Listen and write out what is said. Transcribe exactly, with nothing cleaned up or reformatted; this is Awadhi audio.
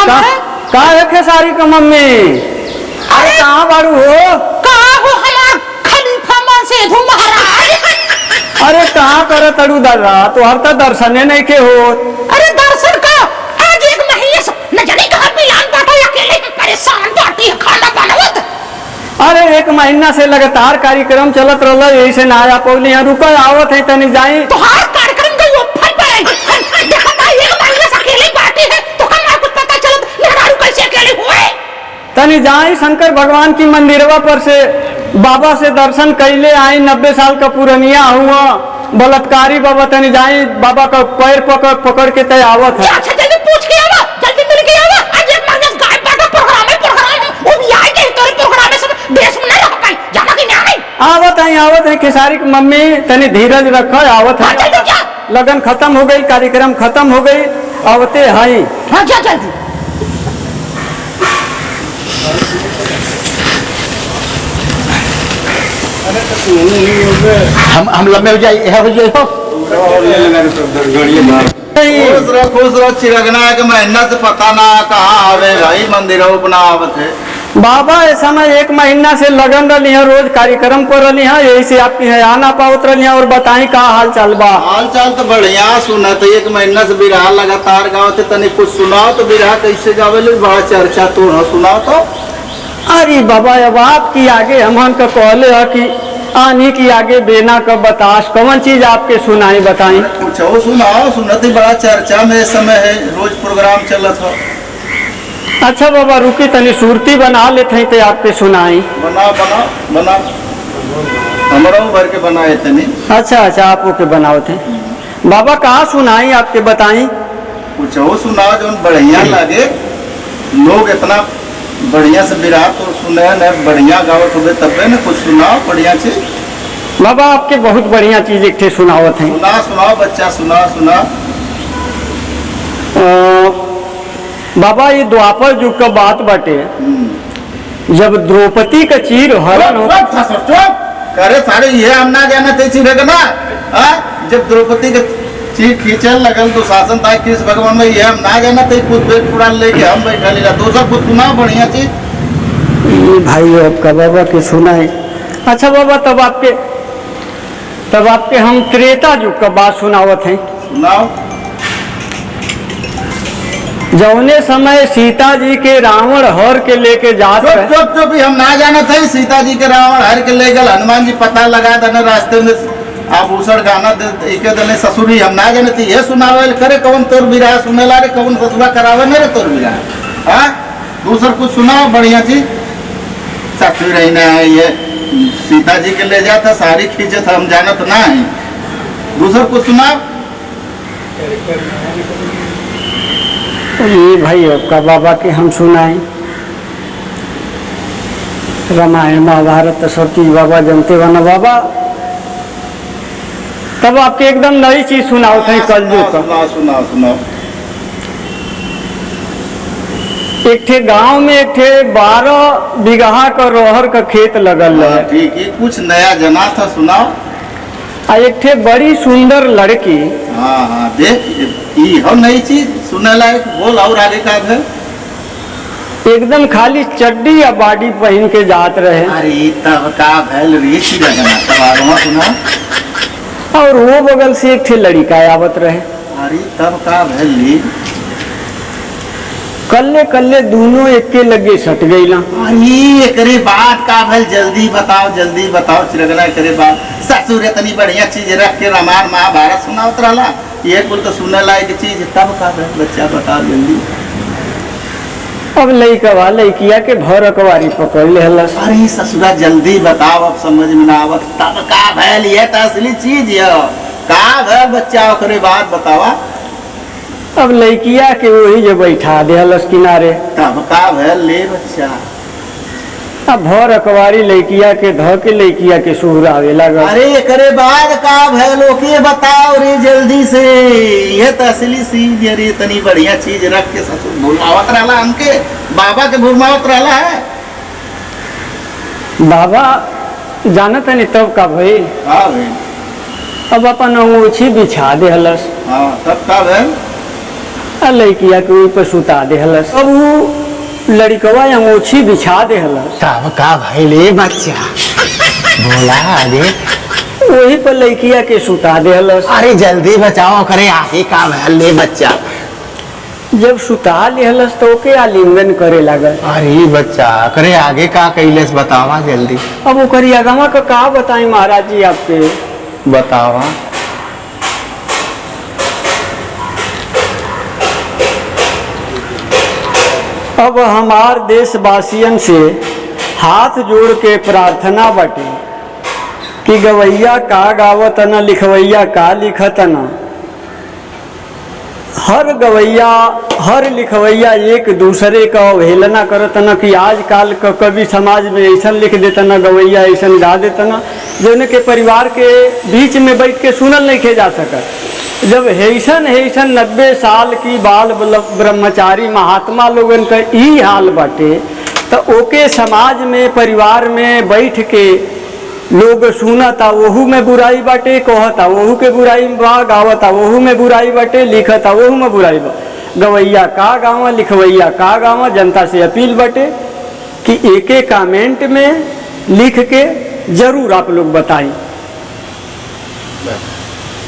का, का है खेसारी क मम्मी? अरे, अरे, कहाँ बाड़ू हो? कहाँ हो हमार खलीफा मनसेधु महाराज? अरे, कहाँ करत अड़ू दादा, तोहर त दर्शने नइखे होत। अरे, दर्शन का? आज एक महीने से न जाने कहाँ बिलान बाटा, अकेले परेशान बाटी है खाना बनावत। अरे, एक महीना से लगातार कार्यक्रम चलत रहल, यही से ना आ पौली हैं। रुको, आवत है, तनी जाई। तोहार कार्यक्रम का यो फल पर है। देखा था, एक महीना से अकेले बाटी है, तो का ना कुछ पता चलत, मेहरारू कैसे अकेले हुए? तनी जाई शंकर भगवान की मंदिरवा पर से, बाबा से दर्शन कैले आई, नब्बे साल का पुरनिया हुआ, बलात्कारी बाबा, तनी जाई बाबा का पैर पकड़, पकड़ के तय आवत है। अच्छा, जल्दी पूछ के आवा, जल्दी मिल के आवा। आज एक महीना से गायब बाटा, प्रोग्राम है, प्रोग्राम है। वो भी आए के तोरे प्रोग्राम है, सब देश में ना रह पाई। जाना कि नहीं? आवत है, आवत है, खेसारी की मम्मी, तनी धीरज रखो, आवत है। हाँ, जल्दी जा। लगन खत्म हो गई, कार्यक्रम खत्म हो गई, आवते हैं। हाँ, जा जल्दी। हम, हम लम्बे हो जाए, यह हो जाए हो। खुश रहो, खुश रहो, चिरगना के महीना से पता ना कहाँ आवे भाई, मंदिर बनावत है। बाबा, ए समय एक महीना से लगन रहली हैं, रोज कार्यक्रम पर रहली हैं, यही से आपकी यहाँ आ ना पावत रहली हैं। और बताई, का हाल चाल बा? हाल चाल तो बढ़िया, सुनत है, एक महीना से बिरहा लगातार गावत है, तनी कुछ सुनाओ तो, बिरहा कैसे गावे ले, बड़ा चर्चा तो है, सुनाओ तो। अरे बाबा, अब आपकी आगे हमन का कहले ह कि आन्ही की आगे बेना का बतास, कौन चीज आपके सुनाई, बताई? अरे कुछ और सुनाओ, सुनत ही बड़ा चर्चा में इस समय है, रोज प्रोग्राम चलत हो। अच्छा बाबा, रुकी, तनी सुरती बना लेत हई, ते आपके सुनाई। बना, बना, बना, हमरो भर के बनाए तनी। अच्छा, अच्छा, आप ओके बनावत हैं। बाबा, कहाँ सुनाई आपके, बताई? कुछ और सुनाओ, जौन बढ़िया लागे। लोग इतना बढ़िया से बिरहा तो सुने न, बढ़िया गावत होबे, तबे न कुछ सुनाओ बढ़िया चीज। बाबा, आपके बहुत बढ़िया चीज एक ठे सुनावत हैं। सुना, सुनाओ बच्चा, सुना, सुना। अ, बाबा, ये द्वापर युग का बात बाटे। हम्म। जब द्रौपदी का चीर हरण चुप, हो चुप, ससुर, चुप। अरे सारे, ये हम ना जाना थे चीर के ना, हाँ? जब द्रौपदी के चीर खींचे लगल दुशासन था, कृष्ण भगवान में, ये हम ना जाना थे, कुछ बेट पुराण लेके हम बैठा लीला। दूसरा कुछ सुनाओ बढ़िया चीज। ये भाई, आपका बाबा के सुनाए। अच्छा बाबा, तब आपके तब आपके हम त्रेता युग का बात सुनावत हैं। सुनाओ। जौने समय सीता जी के रावण हर के लेके जात चुप, रहे। चुप, चुप, ई हम ना जानत हई। सीता जी के रावण हर के ले गल, हनुमान जी पता लगा देने रास्ते में, आभूषण गहना दे, इके देने ससुरी, हम ना जानत हई। ये सुनावे करे, कौन तोर बिरहा सुनेला रे, कौन ससुरा करावे न रे तोर बिरहा, हाँ? दूसर कुछ सुनाओ बढ़िया चीज। ससुर रही ना है, ये सीता जी के ले जाता, साड़ी खींचे था, हम जानत ना है। दूसर कुछ सुनाओ। ये भाई, आपका बाबा के हम सुनाई। रामायण महाभारत तो सब चीज बाबा जानते बा ना बाबा। तब आपके एकदम नई चीज सुनावत हैं, हाँ, कलयुग सुनाओ, का। सुनाओ, सुनाओ, सुनाओ। एक ठे गांव में एक ठे बारह बीघा का रहर का खेत लगल हाँ, रहे। ठीक है, कुछ नया जना था, सुनाओ। आ एक ठे बड़ी सुंदर लड़की। हाँ, हाँ, देख, ई हो नई चीज सुने लायक। बोल, और आगे का है? एकदम खाली चड्डी या body पहिन के जात रहे। अरे, तब का भैल रे, चिरगना, तब आगवा सुना। और वो बगल से एक ठे लड़िका आवत रहे। अरे, तब का भैल रे? कल्ले कल्ले दूनो एके लगे सट गइला। अरे, एकरे बाद का भैल? जल्दी बताओ, जल्दी बताओ, चिरगना, एकरे बाद। ससुर इतनी बढ़िया चीज रख के रामायण महाभारत सुनावत रहला। ये कुल तो सुने लायक चीज, तब का बे-, बच्चा बताओ जल्दी। अब लइकवा लइकिया के भर अकवारी पकड़ लेहलस। अरे ससुरा, जल्दी बताओ, अब समझ में ना आवत। तब का भैल, ये तो असली चीज है। का भैल बच्चा, ओकरे बाद बतावा। अब लइकिया के वही जे बैठा देहलस किनारे। तब का भैल ले बच्चा? अब भर अकवारी लइकिया के धऽ के लइकिया के सुहरावे लागल। अरे, एकरे बाद का भैल, ओके बताओ रे जल्दी से। ये तो असली चीज है रे, इतनी बढ़िया चीज रख के ससुर भुलवावत रहला हमके, बाबा के भुलवावत रहला है। बाबा, जानत नहीं तब का भइल? का भइल? अब अपन अंगूछी बिछा देहलस। हाँ, तब का भइल? आ लइकिया के ओही पर सुता देहलस। अब उ लड़िकवा अंगोछी बिछा देहलस। तब का भइल ए बच्चा? बोला आगे। ओही पर लइकिया के सुता देहलस। अरे जल्दी बतावा, ओकरे आगे का भइल ए बच्चा? जब सुता लेहलस त ओके आलिंगन करे लागल। अरे बच्चा, ओकरे आगे का कइलस, बतावा जल्दी। अब ओकरी आगवा का का बताई महाराज जी आपके? बतावा। अब हमार देशवासियन से हाथ जोड़ के प्रार्थना बाटे कि गवैया का गावत न, लिखवैया का लिखत न, हर गवैया, हर लिखवैया एक दूसरे क अवहेलना करत न कि आजकाल क कवि समाज में अइसन लिख देत न, गवैया अइसन गा देत न, जौन के परिवार के बीच में बैठ के सुनल नइखे जा सकत। जब हेइसन, हेइसन नब्बे साल की बाल ब्ल-, ब्रह्मचारी महात्मा लोगन क ई हाल बाटे, त ओके समाज में, परिवार में बैठ के लोग सुनता, ओहू में बुराई बाटे, कहता, ओहू के बुराई बा, गावता, ओहू में बुराई बाटे, लिखता, ओहू में बुराई बा। गवैया का गावा, लिखवैया का गावा, जनता से अपील बाटे कि एके comment में लिख के जरूर आप लोग बताई।